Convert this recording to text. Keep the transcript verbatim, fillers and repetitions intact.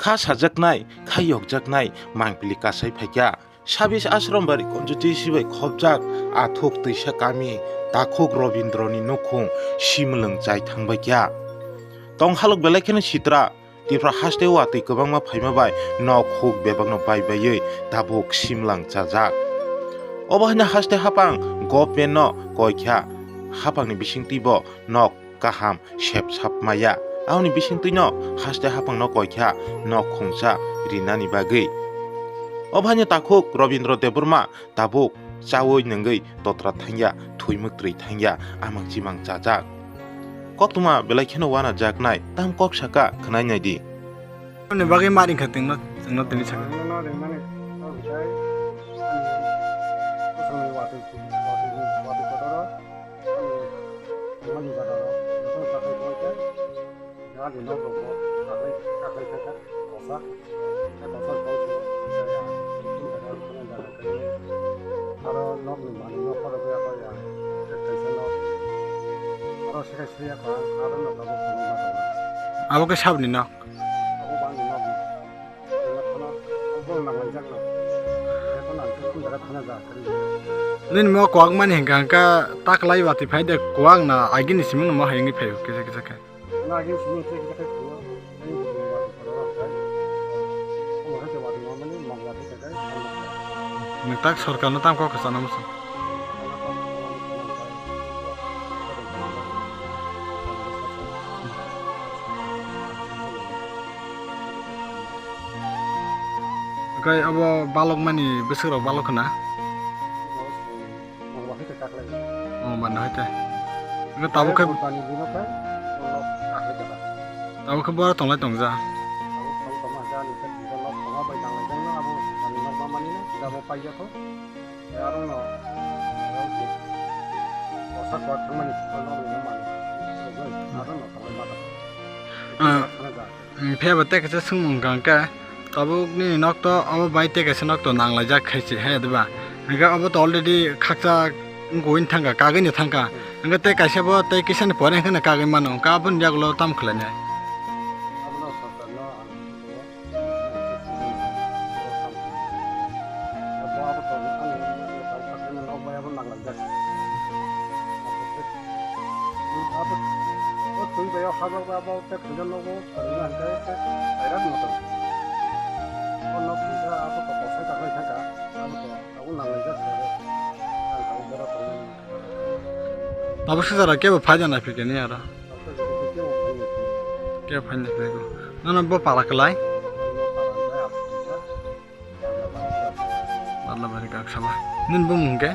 Kha sajaknai, kha yokjaknai mangpili kasai phaikha. Sabis ashram bari konjuti sibai khopjak athuk twisa kami takhuk Robindroni nukhung simlwng chai thangbaikha. Tong halok belai kheno sitra, Tipra haste watwi kwbangma phaima bai nok huk bebakno bai baiwi tabuk simlang chajak. Obo haino haste hapang government no koikha, hapangni bisingtwi bo nok kaham sep sap maya. Aboni bisingtwino haste hapangno koikha nok khungsa rinani bagwi. Obo haino takhuk Robindra Debbarma tabuk chawi nungwi totra thangya, thwi mwktwi thangya, amang chimang chajak. Koktwma belai kheno wanajaknai, tam kok saka khwnai naidi. Aboni bagwi ma ringkha twino, twino tini saka. Ano no ringmani kok sai, ani bosongni watwi, watwi, watwi kotoro, ani mani jagaro, bosong sakai koi khe, ani nok rokbo sakai, sakai khe kosa, khe kosa kok se, ya, ya, ya, ya, ya, ya, ya, aro nokni manwi no khorokya koi ya, khe kaisa nok, aro se khe suya kha, aro no tabuk tongwi ma tongo. Abo khe sabni nok? Abo bo ani nok no. Nini mo kwak mani hingka hingka taklai watwi phai de kwak na agini siming no mo hayungni phaio kisa kisa khe. Nwng tak sorkar no tam kok kwchana muchung. Hwnkhe abo balok mani bwswk rok balok khna? Oh, bana hai te. Hwnkhe tabuk khe, tabuk khe bora tonglai tongja. Ah, phiya bo tei kaisa swngmung wngkha hwnkhe, tabuk nini nok to abo bai tei kaisa nok to nanglaijak khai se hai, diba? Hwnkhe abo to already khakchak wngwi thangkha, kagwi no thangkha. Hwnkhe tei kaisa bo tei kisa ni pore hwnkhe no kagwi mano, hwnkhe aboni yagulo tamo khlainai? Abo sijara kebo phaina naiphikeni aro. Kebo phaina naiphikgo. Nono bo pala kwlai. Parla bari kak sama. Nini bumung hwnkhe?